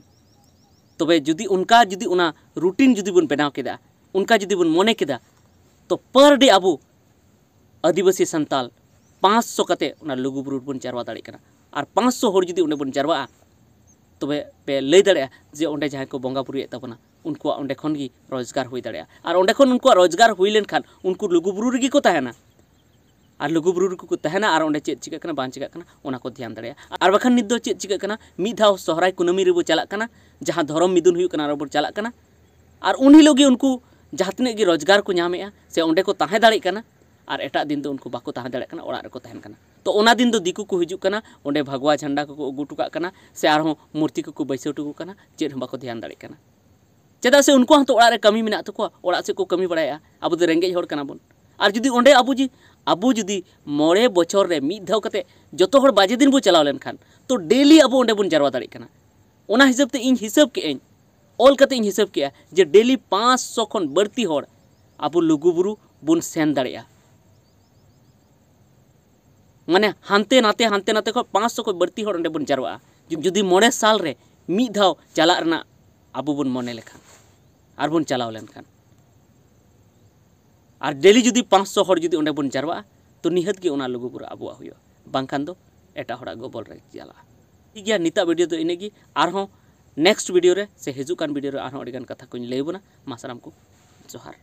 ᱛᱚᱵᱮ ᱡᱩᱫᱤ ᱚᱱᱠᱟ ᱡᱩᱫᱤ ᱚᱱᱟ ᱨᱩᱴᱤᱱ ᱡᱩᱫᱤ ᱵᱚᱱ ᱵᱮᱱᱟᱣ ᱠᱮᱫᱟ, ᱚᱱᱠᱟ ᱡᱩᱫᱤ ᱵᱚᱱ ᱢᱚᱱᱮ ᱠᱮᱫᱟ, ᱛᱚ per day ᱟᱵᱚ ᱟᱹᱫᱤᱵᱟᱹᱥᱤ ᱥᱟᱱᱛᱟᱞ ᱯᱟᱸᱪᱥᱚ ᱠᱟᱛᱮ ᱚᱱᱟ ᱞᱩᱜᱩᱵᱩᱨᱩ ᱨᱮᱵᱚᱱ ᱡᱟᱨᱣᱟ ᱫᱟᱲᱮᱭᱟᱜ ᱠᱟᱱᱟ᱾ ᱟᱨ ᱯᱟᱸᱪᱥᱚ ᱦᱚᱲ ᱡᱩᱫᱤ ᱚᱸᱰᱮ ᱵᱚᱱ ᱡᱟᱨᱣᱟᱜᱼᱟ, ᱛᱚᱵᱮ ᱯᱮ ᱞᱟᱹᱭ ᱫᱟᱲᱮᱭᱟᱜᱼᱟ ᱡᱮ ᱚᱸᱰᱮ ᱡᱟᱦᱟᱸᱭ ᱠᱚ ᱵᱚᱸᱜᱟ ᱵᱩᱨᱩᱭᱮᱫ ᱛᱟᱵᱚᱱᱟ, ᱩᱱᱠᱩᱣᱟᱜ ᱚᱸᱰᱮ ᱠᱷᱚᱱ ᱜᱮ ᱨᱳᱡᱽᱜᱟᱨ ᱦᱩᱭ ᱫᱟᱲᱮᱭᱟᱜᱼᱟ᱾ ᱟᱨ ᱚᱸᱰᱮ ᱠᱷᱚᱱ ᱩᱱᱠᱩᱣᱟᱜ ᱨᱳᱡᱽᱜᱟᱨ ᱦᱩᱭ ᱞᱮᱱᱠᱷᱟᱱ ᱩᱱᱠᱩ ᱞᱩᱜᱩᱵᱩᱨᱩ ᱨᱮᱜᱮ ᱠᱚ ᱛᱟᱦᱮᱱᱟ᱾ ᱟᱨ ᱞᱩᱜᱩᱵᱩᱨᱩ ᱨᱮᱠᱚ ᱠᱚ ᱛᱟᱦᱮᱱᱟ, ᱟᱨ ᱚᱸᱰᱮ ᱪᱮᱫ ᱪᱤᱠᱟᱹᱜ ᱠᱟᱱᱟ ᱵᱟᱝ ᱪᱤᱠᱟᱹᱜ ᱠᱟᱱᱟ ᱚᱱᱟ ᱠᱚ ᱫᱷᱮᱭᱟᱱ ᱫᱟᱲᱮᱭᱟᱜᱼᱟ᱾ ᱟᱨ ᱵᱟᱠᱷᱟᱱ ᱱᱤᱛ ᱫᱚ ᱪᱮᱫ ᱪᱤᱠᱟᱹᱜ ᱠᱟᱱᱟ, ᱢᱤᱫ ᱫᱷᱟᱣ ᱥᱚᱦᱨᱟᱭ ᱠᱩᱱᱟᱹᱢᱤ ᱨᱮᱵᱚ ᱪᱟᱞᱟᱜ ᱠᱟᱱᱟ, ᱡᱟᱦᱟᱸ ᱫᱷᱚᱨᱚᱢ ᱢᱤᱫᱩᱱ ᱦᱩᱭᱩᱜ ᱠᱟᱱᱟ, ᱚᱸᱰᱮ ᱵᱚᱱ ᱪᱟᱞᱟᱜ ᱠᱟᱱᱟ, ᱟᱨ ᱩᱱ ᱦᱤᱞᱳᱜ ᱜᱮ ᱩᱱᱠᱩ ᱡᱟᱦᱟᱸ ᱛᱤᱱᱟᱹᱜ ᱜᱮ ᱨᱳᱡᱽᱜᱟᱨ ᱠᱚ ᱧᱟᱢᱮᱜᱼᱟ ᱥᱮ ᱚᱸᱰᱮ ᱠᱚ ᱛᱟᱦᱮᱸ ᱫᱟᱲᱮᱭᱟᱜ ᱠᱟᱱᱟ, ᱟᱨ ᱮᱴᱟᱜ ᱫᱤᱱ ᱫᱚ ᱩᱱᱠᱩ ᱵᱟᱠᱚ ᱛᱟᱦᱮᱸ ᱫᱟᱲᱮᱭᱟᱜ ᱠᱟᱱᱟ, ᱚᱲᱟᱜ ᱨᱮᱠᱚ ᱛᱟᱦᱮᱱ ᱠᱟᱱᱟ᱾ ᱛᱚ ᱚᱱᱟ ᱫᱤᱱ ᱫᱚ ᱫᱤᱠᱩ ᱠᱚ ᱦᱤᱡᱩᱜ ᱠᱟᱱᱟ, ᱚᱸᱰᱮ ᱵᱷᱟᱜᱽᱣᱟ ᱡᱷᱟᱱᱰᱟ ᱠᱚᱠᱚ ᱟᱹᱜᱩ ᱦᱚᱴᱚ ᱠᱟᱜ ᱠᱟᱱᱟ, ᱥᱮ ᱟᱨᱦᱚᱸ ᱢᱩᱨᱛᱤ ᱠᱚᱠᱚ ᱵᱟᱹᱭᱥᱟᱹᱣ ᱦᱚᱴᱚ ᱠᱟᱜ ᱠᱟᱱᱟ, ᱪᱮᱫ ᱦᱚᱸ ᱵᱟᱠᱚ ᱫᱷᱮᱭᱟᱱ ᱫᱟᱲᱮᱭᱟᱜ ᱠᱟᱱᱟ᱾ ᱪᱮᱫᱟᱜ ᱥᱮ ᱩᱱᱠᱩᱣᱟᱜ ᱦᱚᱸᱛᱚ ᱚᱲᱟᱜ ᱨᱮ ᱠᱟᱹᱢᱤ ᱢᱮᱱᱟᱜ ᱛᱟᱠᱚᱣᱟ, ᱚᱲᱟᱜ ᱥᱮᱫ ᱠᱚ ᱠᱟᱹᱢᱤ ᱵᱟᱲᱟᱭᱟ᱾ ᱟᱵᱚ ᱫᱚ ᱨᱮᱸᱜᱮᱡ ᱦᱚᱲ ᱠᱟᱱᱟ ᱵᱚᱱ᱾ ᱟᱨ ᱡᱩᱫᱤ ᱚᱸᱰᱮ ᱟᱵᱚ ᱡᱩᱫᱤ, ᱟᱵᱚ ᱡᱩᱫᱤ ᱢᱚᱬᱮ ᱵᱚᱪᱷᱚᱨ ᱨᱮ ᱢᱤᱫ ᱫᱷᱟᱣ ᱠᱟᱛᱮ ᱡᱚᱛᱚ ᱦᱚᱲ ᱵᱟᱡᱮ ᱫᱤᱱ ᱵᱚ ᱪᱟᱞᱟᱣ ᱞᱮᱱᱠᱷᱟᱱ, ᱛᱚ ᱰᱮᱞᱤ ᱟᱵᱚ ᱚᱸᱰᱮ ᱵᱚᱱ ᱡᱟᱨᱣᱟ ᱫᱟᱲᱮᱭᱟᱜ ᱠᱟᱱᱟ᱾ ᱚᱱᱟ ᱦᱤᱥᱟᱹᱵ ᱛᱮ ᱤᱧ ᱦᱤᱥᱟᱹᱵ ᱠᱮᱜᱼᱟᱹᱧ, ᱚᱞ ᱠᱟᱛᱮ ᱤᱧ ᱦᱤᱥᱟᱹᱵ ᱠᱮᱜᱼᱟ ᱡᱮ ᱰᱮᱞᱤ ᱯᱟᱸᱪᱥᱚ ᱠᱷᱚᱱ ᱵᱟᱹᱲᱛᱤ ᱦᱚᱲ ᱟᱵᱚ ᱞᱩᱜᱩᱵᱩᱨᱩ ᱵᱚᱱ ᱥᱮᱱ ᱫᱟᱲᱮᱭᱟᱜᱼᱟ᱾ ᱢᱟᱱᱮ ᱦᱟᱱᱛᱮ ᱱᱟᱛᱮ, ᱦᱟᱱᱛᱮ ᱱᱟᱛᱮ ᱠᱷᱚᱱ ᱯᱟᱸᱪᱥᱚ ᱠᱷᱚᱱ ᱵᱟᱹᱲᱛᱤ ᱦᱚᱲ ᱚᱸᱰᱮ ᱵᱚᱱ ᱡᱟᱨᱣᱟᱜᱼᱟ᱾ ᱡᱩ-, ᱡᱩᱫᱤ ᱢᱚᱬᱮ ᱥᱟᱞ ᱨᱮ ᱢᱤᱫ ᱫᱷᱟᱣ ᱪᱟᱞᱟᱜ ᱨᱮᱱᱟᱜ ᱟᱵᱚ ᱵᱚᱱ ᱢᱚᱱᱮ ᱞᱮᱠᱷᱟᱱ, ᱟᱨ ᱵᱚᱱ ᱪᱟᱞᱟᱣ ᱞᱮᱱᱠᱷᱟᱱ, ᱟᱨ ᱰᱮᱞᱤ ᱡᱩᱫᱤ ᱯᱟᱸᱪᱥᱚ ᱦᱚᱲ ᱡᱩᱫᱤ ᱚᱸᱰᱮ ᱵᱚᱱ ᱡᱟᱨᱣᱟᱜᱼᱟ, ᱛᱚ ᱱᱤᱦᱟᱹᱛ ᱜᱮ ᱚᱱᱟ ᱞᱩᱜᱩᱵᱩᱨᱩ ᱟᱵᱚᱣᱟᱜ ᱦᱩᱭᱩᱜᱼᱟ, ᱵᱟᱝᱠᱷᱟᱱ ᱫᱚ ᱮᱴᱟᱜ ᱦᱚᱲᱟᱜ ᱜᱚᱵᱚᱞ ᱨᱮ ᱪᱟᱞᱟᱜᱼᱟ᱾ ᱴᱷᱤᱠ ᱜᱮᱭᱟ, ᱱᱤᱛᱟᱜ ᱵᱷᱤᱰᱤᱭᱳ ᱫᱚ ᱤᱱᱟᱹᱜ ᱜᱮ᱾ ᱟᱨᱦᱚᱸ ᱱᱮᱠᱥᱴ ᱵᱷᱤᱰᱤᱭᱳ ᱨᱮ ᱥᱮ ᱦᱤᱡᱩᱜ ᱠᱟᱱ ᱵᱷᱤᱰᱤᱭᱳ ᱨᱮ ᱟᱨᱦᱚᱸ ᱟᱹᱰᱤᱜᱟᱱ ᱠᱟᱛᱷᱟ ᱠᱚᱧ ᱞᱟᱹᱭ ᱟᱵᱚᱱᱟ᱾ ᱢᱟ ᱥᱟᱱᱟᱢ ᱠᱚ ᱡᱚᱦᱟᱨ᱾